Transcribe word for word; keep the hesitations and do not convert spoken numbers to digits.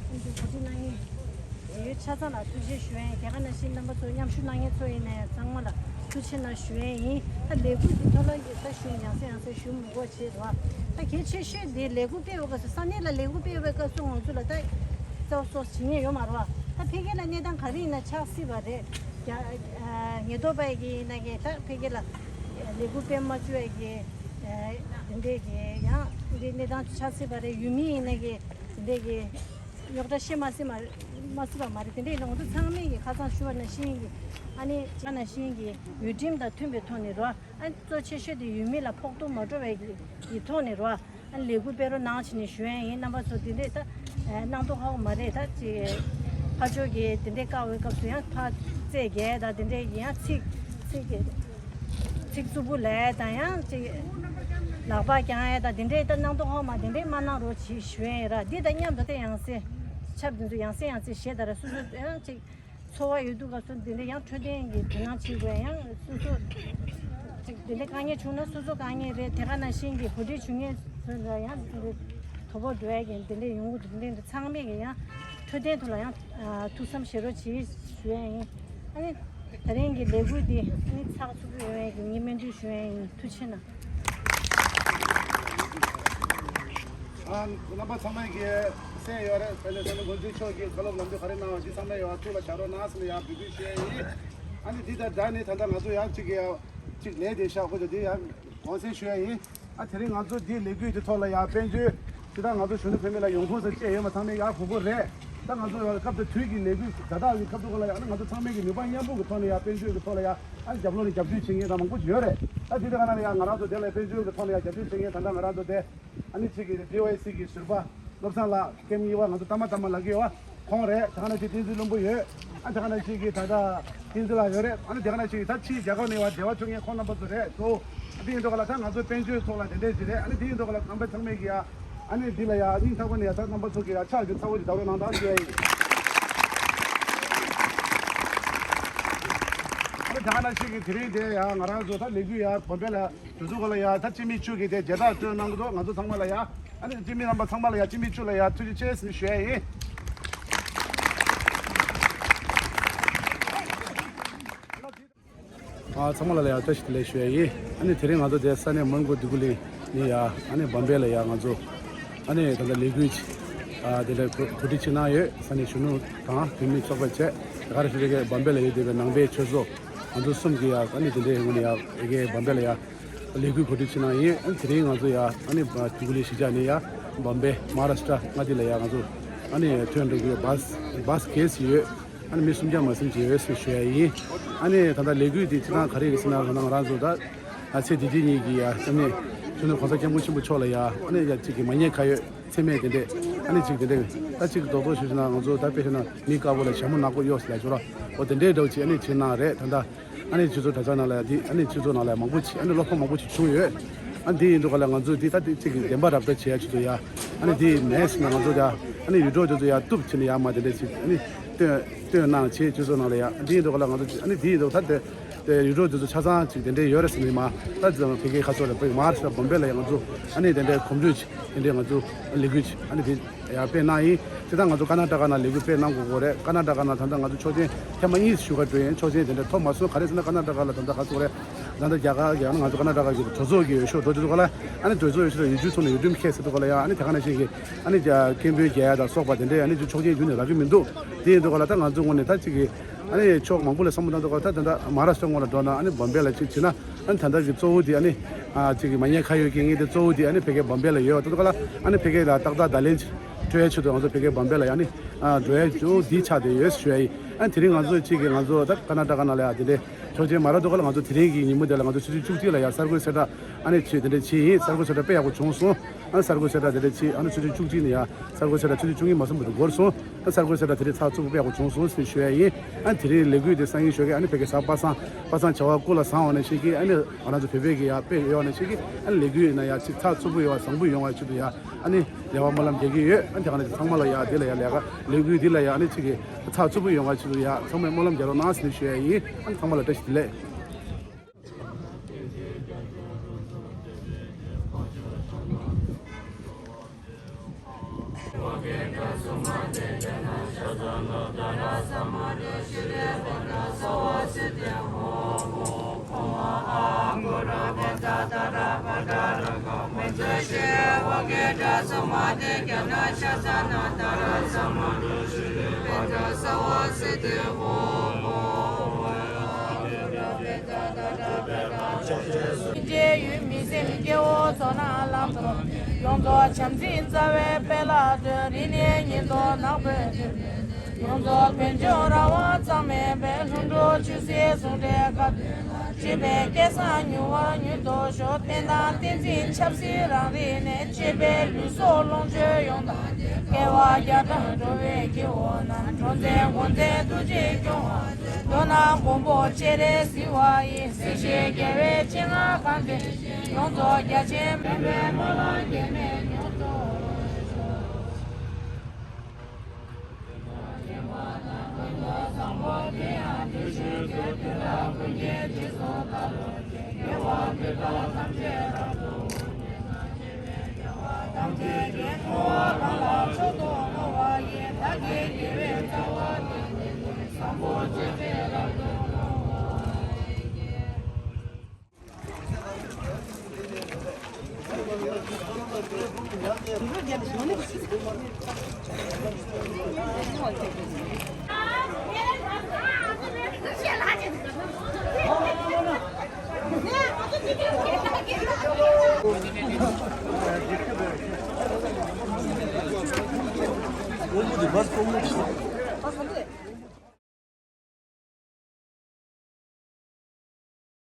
ཁོང་ཚོས་གོ་སྒྲིག་གནང་མཁན་ཡོད་ཆ་ཚང་ལ་ཐུགས་རྗེ་ཞུ་ཡ་ཡིན། དེ་ག་ནང་བཞིན་རྣམ་པ་ཚོ་མཉམ་ཞུགས་གནང་མཁན་ཚོ་ཡིན་ན་ཡང་ཚང་མ་ལ་ཐུགས་རྗེ་གནང་ཞུ་ཡ་ཡིན། ད་ལས་འགུལ་འདི་ཐོག་ལ་ཡོད་ས་ཞུ་ཡང་སེ་ཡང་སེ་ཞུ་མི་དགོས་བྱས་རོགས། ད་གལ་ཆེ་ཤོས་འདི་ལས་འགུལ་སྤེལ་བའི་སྐབས་སུ་ས་གནས་ལ་ལས་འགུལ་སྤེལ་བའི་སྐབས་སུ་ང་ཚོ་ལ་ད་རྩ་བ་སོགས་བྱེད་མཁན་ཡོད་མ་རེད་བ། ད་ཕ་གི་ལ་གནས་སྟངས་ག་རེ་ཡིན་ན་ཆགས་སྲིད་པ་རེད། རྒྱ་ཉེན་རྟོག་པ་གི་ཡིན་ན་གི་ད་ཕ་གི་ལ་ལས་འགུལ་སྤེལ་མ་བཅུག་ཡ་གི་དེ་འདྲས་ཀྱི་ཡང་འདི་གནས་སྟངས་ཆགས་སྲིད་པ་རེད། ཡུལ་མི་ཡིན་ན་གི་དེ་འདྲས་ཀྱི་རྙོག་དྲ་བཤད་མ་སྲིད་མ་མ་སྲིད་པ་མ་རེད། དེ་འདྲས་ཡིན་ན་ང་ཚོ་ཚང་མས་ཀྱི་ཁ་སང་ཞུ་བ་ནང་བཞིན་གྱི་ཨ་ནི་ཅི་ནང་བཞིན་གྱི་ཡུལ་ཁྲིམས་དང་མཐུན་པའི་ཐོག་ནས་རོ། ཨ་ནི་གཙོ་ཆེ་ཤོས་དེ་ཡུལ་མི་ལ་ཕོག་ཐུག་མ་འགྲོ་བའི་གི་ཐོག་ནས་རོ། ཨ་ནི་ལས་འགུལ་སྤེལ་རོགས་གནང་བྱས་ནས་ཞུ་ཡ་ཡིན། རྣམ་པ་ཚོ་དེ་འདྲས་ད་གནང་མདོག་ཁ་པོ་མ་རེད། ད་ཅི་ཕར་ཕྱོགས་ཀྱི་དེ་འདྲས་བཀག་པའི་སྐབས་སུ་ཡང་ཕར་རྩེད་རྒྱག་དང་དེ་འདྲས་ཀྱི་ཡང་ཚིག་ཚིག་གི་ཚིག་རྩུབ་པོ་ལབ་ཡ་དང་ཡང་ཅིག་ལག་པ་བརྐྱང་ཡ་དང་དེ་འདྲས་ད་གནང་མདོག་ཁ་པོ་མ་དེ་འདྲས་མ་གནང་རོགས་གྱིས་ཞུ་ཡ་ཡིན་ར། འདི་དང་མཉམ་དུ་ད་ཡང་སེ་ཆབ་འདི་ཚོ་ཡང་སེ་ཡང་སེ་བཞེས་དང་ར། སོ་སོ་ཡང་ཅིག་འཚོ་བ་ཡོད་དུས་སྐབས་སུ་འདི་འདྲས་ཡང་འཕྲོད་བསྟེན་གྱི་དོ་སྣང་བྱེད་དགོས། ཡང་སོ་སོ་ཅིག་འདི་འདྲས་དཀའ་ངལ་བྱུང་ན་སོ་སོ་དཀའ་ངལ་རེད། དེ་ག་ནང་བཞིན་གྱི་གོ་སྒྲིག་བྱུང་མཁན་ཚོ་ལ་ཡང་འདི་འདྲས་དོ་ཕོག་འགྲོ་ཡ་གི་འདི་འདྲས་ཡོང་གི་འདུག་འདི་འདྲས་ཚང་མས་ཀྱི་ཡང་འཕྲོད་བསྟེན་ཐོག་ལ་ཡང་ཐུགས་བསམ་བཞེས་རོགས་གྱིས་ཞུ་ཡ་ཡིན། ཨ་ནི་ད་རིང་གི་ལས་འགུལ་འདི་ཨ་ནི་ཚགས་ཚུད་པོ་ཡོང་ཡ་གི་ངས་སྨོན་འདུན་ཞུ་ཡ་ཡིན། ཐུགས་རྗེ་གནང་། ཨ། རྣམ་པ་ཚང་མས་ཀྱི་གསན་ཡོད་རེད། དཔལ་ལྡན་ས་གནས་འགོ་འཛིན་མཆོག་གིས་བཀའ་སློབ་ལམ་སྟོན་ག་རེ་གནང་བ་འདི་ཚང་མས་ཡོད་ཐུགས་ལ་བཞག་རོགས་གནང་ཟེར་ནས་ཡང་འབོད་སྐུལ་ཞུ་ཡ་ཡིན། ཨ་ནི་འདི་དང་སྦྲགས་ནས་ད་ལྟ་ང་ཚོ་ཡང་གཅིག་གི་ཡང་གཅིག་ལས་དེ་ཤག་ཁོ་ཚོ་འདི་ཡང་དགོངས་སེལ་ཞུ་ཡ་ཡིན། ཨ་དེ་རིང་ང་ཚོ་འདིའི་ལས་འགུལ་དེ་ཐོག་ལ་ཡང་དཔལ་འབྱོར་ཇི་ལྟར་ང་ཚོ་གཞོན་ནུ་བུད་མེད་ལ་ཡོང་ཁུངས་སུ་བཅད་ཡོད་མ་ཚང་མས་ཡག་གོ་གོ་རེད། ད་ང་ཚོ་སྐབས་དང་དུས་ཀྱི་ལས་འགུལ་ཛ་དྲག་གི་སྐབས་དུ་ག་ལ་ཡང་ང་ཚོ་ཚང་མས་ཀྱི་ནུས་པ་མཉམ་སྤུངས་ཀྱི་ཐོག་ནས་ཡང་དཔལ་འབྱོར་གྱི་ཐོག་ལ་ཡང་ཨ་རྒྱབ་ལོགས་ནས་རྒྱབ་སྐྱོར་བྱེད་མཁན་དང་མང་པོ་ཡོད་རེད། ཨ་དེ་དུས་ག་ན་ལ་ཡང་ང་རང་ཚོ་དེ་ལ་དཔལ་འབྱོར་གྱི་ཐོག་ནས་ཡང་རྒྱབ་སྐྱོར་བྱེད་མཁན་ད་ལྟ་ང་རང་ཚོ་དེ་ཨ་ནི་གཅིག་གི་ཌི་ཝའི་སི་གི་ཟུར་པ་བློ་བཟང་ལགས་ཀེམ་གཉིས་པ་ང་ཚོ་ཏ་མ་ཏ་མ་ལགས་ཀྱི་ཡོད་པ། ཁོང་རེད། དེ་ག་ནང་བཞིན་བསྟན་འཛིན་བློན་པོ་ཡོད། ཨ་དེ་ག་ནང་བཞིན་གྱི་ད་ལྟ་བསྟན་འཛིན་ལགས་ཡོད་རེད། ཨ་ནི་དེ་ག་ནང་བཞིན་གྱི་ད་ཕྱིའི་རྒྱལ་ཁབ་ནས་བ་འབྲེལ་བ་བྱུང་མཁན་ཁོང་རྣམ་པ་ཚོ་རེད་འདུག་ཨ་དེ་ཡིན་དུས་ག་ལ་ད་ང་ཚོ་དཔལ་འབྱོར་ཐོག་ལ་དེ་འདྲས་ཅིག་རེད། ཨ་ནི་དེ་ཡིན་དུས་ག་ལ་རྣམ་པ་ཚང་མས་ཀྱི་ཡ་ཨ་ནི་འདི་ལ་ཡ་སྙིང་ཐག་པ་ནས་ཡ་ད་རྣམ་པ་ཚོ་གི་ཡ་ཕྱག་གི་ཚ་བོ་ཅིག་བརྡབ་རོགས་གནང་དང་ཞུ་ཡ་ཡིན། ཨ་ནི་དེ་ག་ནང་བཞིན་གྱི་དེ་རིང་དེ་ཡ་ང་རང་ཚོ་ད་ལས་འགུལ་ཡ་བོད་པའི་ལ། དེ་ཚོ་ག་ལ་ཡ་ད་སྤྱི་མི་བཅུ་གི་དེ་མཇལ་དར་སྤྲོད་གནང་གི་འདུག་ང་ཚོ་ཚང་མ་ལ་ཡ། ཨ་ནི་སྤྱི་མི་རྣམ་པ་ཚང་མ་ལ་ཡ་སྤྱི་མི་བཅུ་ལ་ཡ་ཐུགས་རྗེ་ཆེ་ཟེར་ཞུ་ཡ་ཡིན། ཨ་ཚང་མ་ལ་ལ་ཡ་བཀྲ་ཤིས་བདེ་ལེགས་ཞུ་ཡ་ཡིན། ཨ་ནི་དེ་རིང་ང་ཚོ་དེ་ས་གནས་མོན་གྷོ་འདོད་རྒུ་གླིང་ནས་ཡ་ཨ་ནི་བམ་བེ་ལ་ཡ་ང་ཚོ་ཨ་ནི་ད་ལྟ་ལས་འགུལ་ཨ་དེ་འདྲ་གོ་སྒྲིག་བྱེད་གནང་ཡོད། ས་གནས་གཞོན་ནུ་དང་བུད་མེད་ཚོགས་པ་བཅས་ག་རེ་ཞུ་རེ་གི་བམ་བེ་ལ་ཡོད་བསྡད་པའི་ནང་པའི་ཆོས་ཚོགས་ང་ཚོ་གསུམ་གྱི་ཡ་ཨ་ནི་དེ་འདྲའི་ངོས་ནས་ཡ་ཨེ་གེ་བམ་བེ་ལ་ཡ། ལས་འགུལ་གོ་སྒྲིག་བྱེད་གནང་ཡིན། ཨ་ནི་དེ་རིང་ང་ཚོ་ཡ་ཨ་ནི་འདོད་རྒུ་གླིང་གཞིས་ཆགས་ནས་ཡ་བམ་བེ་མ་ཧཱ་རཱ་ཤི་ཏྲ་མངའ་སྡེ་ལ་ཡ་ང་ཚོ་ཨ་ནི་ཐོན་འགྲོ་གི་ཡོད། བཱས་བཱས་ག་ཚོད་ཡོད། ཨ་ནི་མི་སུམ་བརྒྱ་མ་ཟིན་ཅིག་ཡོད་ཟེར་ཞུ་ཡ་ཡིན། ཨ་ནི་ད་ལྟ་ལས་འགུལ་འདི་སྤྱིར་བཏང་ག་རེ་རེད་ཟེར་ན་ང་རང་ཚོ་ད་ཨ་ཚེ་འདི་ཕྱི་གཉིས་ཀྱི་ཡ་སྐྱབས་གནས་གཞོན་ནུ་གོང་ས་སྐྱབས་མགོན་ཆེན་པོ་མཆོག་ལ་ཡ་ཨ་ནི་ཡ་གཅིག་གི་མ་ཉེས་ཁ་གཡོགས་མཚན་སྨད་དེ་འདྲས་ཨ་ནི་གཅིག་དེ་འདྲས་ད་གཅིག་རྡོག་རྡོག་ཞུ་ཞུ་ན་ང་ཚོ་ད་དཔེ་བཞག་ན་མི་དཀར་པོ་ལ་ཞྭ་མོ་ནག་པོ་གཡོགས་ཟེར་ལ་ཞུ་ར་འོ་དེ་འདྲས་འདྲ་བོ་ཅིག་ཨ་ནི་བྱེད་གནང་རེད་ད་ལྟ། ཨ་ནི་ཆུ་ཚོད་གྲྭ་ཚང་ནང་ལ་ཡ་འདི་ཨ་ནི་ཆུ་ཚོད་ནང་ལ་ཡ་མང་པོ་ཅིག་ཨ་ནི་བློ་ཕམ་མང་པོ་ཅིག་བྱུང་ཡོད། ཨ་ནི་འདི་ཡིན་དུས་ག་ལ་ང་ཚོས་འདི་ད་འདི་ཅིག་གི་བདེན་པ་ར་སྤྲོད་བྱེད་ཡ་ཆེད་དུ་ཡ་ཨ་ནི་འདི་མེད་ཟེར་ན་ང་ཚོ་ཡ་ཨ་ནི་ཡུལ་གྲོགས་དེ་ཚོ་ཡ་གཏུབ་བྱེད་ནས་ཡ་མ་དེ་འདྲས་ཅིག་ཨ་ནི་སྟོན་སྟོན་གནང་བྱེད་ཆུ་ཚོད་ནང་ལ་ཡ་འདི་ཡིན་དུས་ག་ལ་ང་ཚོ་ཨ་ནི་འདི་ཡིན་དུས་ད་དེ་དེ་ཡུལ་གྲོགས་དེ་ཚོ་ཆ་ཚང་ཅིག་དེ་འདྲས་ཡོད་རེད་ཟེར་ནས་མ་ད་ཕ་གིའི་ཁ་ཕྱོགས་ལ་བོད་མ་ཧཱ་རཱ་ཤི་ཏྲ་བོམ་བེ་ལ་ཡ་ང་ཚོ་ཨ་ནི་དེ་འདྲས་གོམ་བགྲོད་ཅིག་དེ་འདྲས་ང་ཚོ་ལས་འགུལ་ཅིག་ཨ་ནི་དེ། ཡང་སྤེལ་གནང་ཡིན། དེ་ལྟར་ང་ཚོ་ཀ་ན་ཊ་ཀ་ནང་ལས་འགུལ་སྤེལ་གནང་དགོས་དགོས་རེད། ཀ་ན་ཊ་ཀ་ནང་ད་ལྟ་ང་ཚོ་ཆོག་མཆན་ཐེངས་མ་གཉིས་ཞུ་ག་འགྲོ་ཡིན། ཆོག་མཆན་དེ་འདྲ་ཐོབ་མ་སོང་། ག་རེ་ཟེར་ན་ཀ་ན་ཊ་ཀ་ལ་ད་ལྟ་ག་ཚོད་རེད། ད་ལྟ་རྒྱ་གར་གྱི་ང་ཚོ་ཀ་ན་ཊ་ཀ་གི་གྲོས་ཚོགས་ཀྱི་འོས་ཤོག་འགྲོ་དུས་ཚོད་ལ་ཨ་ནི་གྲོས་ཚོགས་འོས་ཤོག་ལ་ཡུལ་ཤུལ་ཐོག་ནས་འོས་འདེམས་ཁེལ་ཟེར་དུས་ལ་ཡང་ཨ་ནི་དེ་ག་ནང་བཞིན་གྱི་ཨ་ནི་སྐད་འབོད་རྒྱག་ཡ་དང་སོགས་པ་དེ་འདྲས་ཨ་ནི་ཆོག་མཆན་བརྒྱུད་ནས་རག་གི་མི་འདུག་དེ་ཡིན་དུས་ག་ལ་ད་ང་ཚོ་ངོས་ནས་ད་ཅིག་གི་ཨ་ནི་ཕྱོགས་མང་པོ་ལ་བསམ་བློ་བཏང་དུས་ག་ལ་ད་ད་ལྟ་མ་ཧཱ་རཱ་ཤི་ཏྲ་ངོས་ལ་འགྲོ་ན་ཨ་ནི་བོམ་བེ་ལ་ཅིག་བྱས་ན་ཨ་ནི་ད་ལྟ་གི་གཙོ་བོ་དེ་ཨ་ནི་ཅིག་གི་མ་ཉེས་ཁ་གཡོགས་རྐྱེན་ངན་དེ་གཙོ་བོ་དེ་ཨ་ནི་ཕ་གི་བོམ་བེ་ལ་ཡོད་པ་དེ་ག་ལ་ཨ་ནི་ཕ་གི་ལ་ཏག་ཏག་བརྡ་ལན་ཅིག་སྤྲོད་ཡ་ཆེད་དུ་ང་ཚོ་ཕ་གི་བོམ་བེ་ལ་ཡ་ཨ་ནི་འགྲོ་ཡ་ཅུང་འདི་ཆགས་བསྡད་ཡོད་ཞུ་ཡ་ཡིན། ཨ་ནི་དེ་རིང་ང་ཚོ་ཅིག་གི་ང་ཚོ་ད་ཀ་ན་ཊ་ཀ་ནང་ལ་ཡ་དེ་འདྲའི་ཆོག་མཆན་མ་རག་དུས་ག་ལ་ང་ཚོ་དེ་རིང་གི་ཉིན་མོ་དེ་ལ་ང་ཚོ་ཆུ་ཚོད་བཅུ་གཅིག་ལ་ཡ་གསར་འགོད་གསལ་བསྒྲགས་ཨ་ནི་ཆེད་དེ་འདྲ་བྱས་ཡིན། གསར་འགོད་གསལ་བསྒྲགས་དཔེ་ཡག་པོ་བྱུང་སོང་། ཨ་ནི་གསར་འགོད་གསལ་བསྒྲགས་དེ་འདྲ་བྱས་ཨ་ནི་ཆུ་ཚོད་བཅུ་གཅིག་ནས་ཡ་གསར་འགོད་གསལ་བསྒྲགས་ཆུ་ཚོད་བཅུ་གཉིས་མ་སོང་བར་དུ་འགོར་སོང་། ཨ་གསར་འགོད་གསལ་བསྒྲགས་དེ་རིང་ཚགས་ཚུད་པོ་དཔེ་ཡག་པོ་བྱུང་སོང་ཟེར་ཞུ་ཡ་ཡིན། ཨ་དེ་རིང་ལས་འགུལ་དེ་སང་ཉིན་ཞོགས་ཀས་ཨ་ནི་ཕ་གི་གཟའ་པ་སངས་པ་སངས་བྱ་བ་སྐུ་ལ་བཟང་བ་ནང་བཞིན་གྱི་ཨ་ནི་ང་རང་ཚོ་བོད་པའི་གི་ཡ་དཔེ་ཡོད་བ་ནང་བཞིན་གྱི་ཨ་ནི་ལས་འགུལ་ཡིན་ན་ཡ་ཅིག་ཚགས་ཚུད་པོ་ཡོང་བ་བཟང་པོ་ཡོང་བ་ཆེད་དུ་ཡ་ཨ་ནི་རེ་བ་སྨོན་ལམ་རྒྱག་གི་ཡོད། ཨ་དེ་ག་ནང་བཞིན་ཚང་མ་ལ་ཡ་དེ་ལ་ཡ་ལས་ཀ་ལས་འགུལ་འདི་ལ་ཡ་ཨ་ནི་ཅིག་གི་ཚགས་ཚུད་པོ་ཡོང་བ་ཆེད་དུ་ཡ་ཚང་མས་སྨོན་ལམ་རྒྱག་རོགས་གནང་ཟེར་ནས་ཞུ་ཡ་ཡིན། ཨ་ནི་ཚང་མ་ལ་བཀྲ་ཤིས་བདེ་ལེགས། འབྲེལ་ཡོད་མི་སེམས་སྐྱེ་བོ་ཚོ་ནང་ལམ་དུ། ཡོངས་རྫོགས་བྱམས་བརྩེའི་རྩ་བའི་དཔལ་ལ་ལྟོས། རིག་གནས་ཉིན་ཐོ་ནག་པོའི་དུས། ཡོངས་རྫོགས་བོད་ལྗོངས་རང་དབང་གཙང་མའི་དཔལ། ལྷུན་གྲུབ་ཆོས་སྲིད་ཟུང་འབྲེལ་སྐབས། སྤྱི་པའི་སྐལ་བཟང་མྱུར་བ་མྱུར་དུ་ཤོག་བསྟན་དང་བསྟན་འཛིན་ཆབ་སྲིད་རང་རིག་གནས། གཅེས་པའི་ལུས་སྲོག་ལོངས་སྤྱོད་ཡོངས་དང་། དགེ་བ་བརྒྱ་ཕྲག་འགྲོ་བའི་སྐྱེ་བོ་རྣམས། འགྲོ་འཛིན་འགོ་འཛིན་ཐུགས་རྗེས་སྐྱོང་བ། མདོར་ན་མགོན་པོ་སྤྱན་རས་གཟིགས་དབང་ཡིན། སྲིད་ཞིའི་རྒྱལ་བའི་སྤྱན་སྔར་གང་མཛད། ཡོངས་རྫོགས་རྒྱ་ཆེན་མོས་པའི་སྨོན་ལམ་འགལ་མེད་མྱུར་དུ་ཤོག